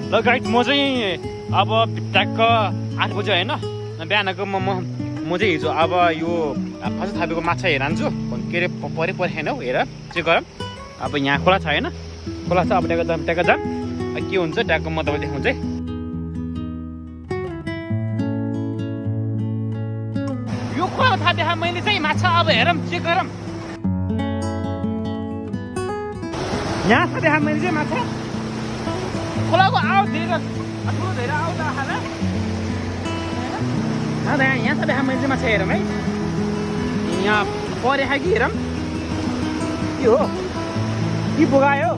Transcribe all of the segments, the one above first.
ल गाइड म चाहिँ अब ट्याक्क 8 बजे होइन बिहानको म चाहिँ हिजो अब यो फर्स्ट थापेको माछा हेरान्छु के अरे परे छैन हौ हेर चेक गर अब यहाँ खोला छ होइन खोला छ अब ट्याक्क जाम के हुन्छ ट्याक्क म तपाईँले देखाउँछु है यो खोला थाहा देखा मैले चाहिँ माछा अब हेरौँ चेक गरौँ यहाँ छ देखा मैले चाहिँ माछा खोलाको आउ धेरै ठुलो धेरै आउँदा खाना यहाँ छ देखा मैले चाहिँ माछा हेरौँ है यहाँ परेखा कि हेरौँ के हो कि बोगायो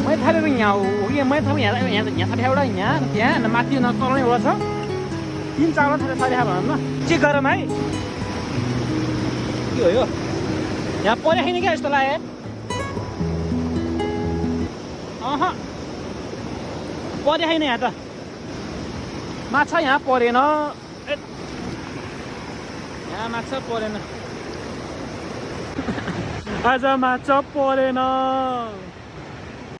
मैले थालेको यहाँ हो कि मैले थाहा यहाँ थाहा एउटा यहाँ माथि तल एउटा छ 3-4 थाहा थाहा भनौँ न चेक गरौँ है के हो यो यहाँ परे छैन क्या यस्तो लाग्यो परे छैन यहाँ त माछा यहाँ परेन यहाँ माछा परेन आज माछा परेन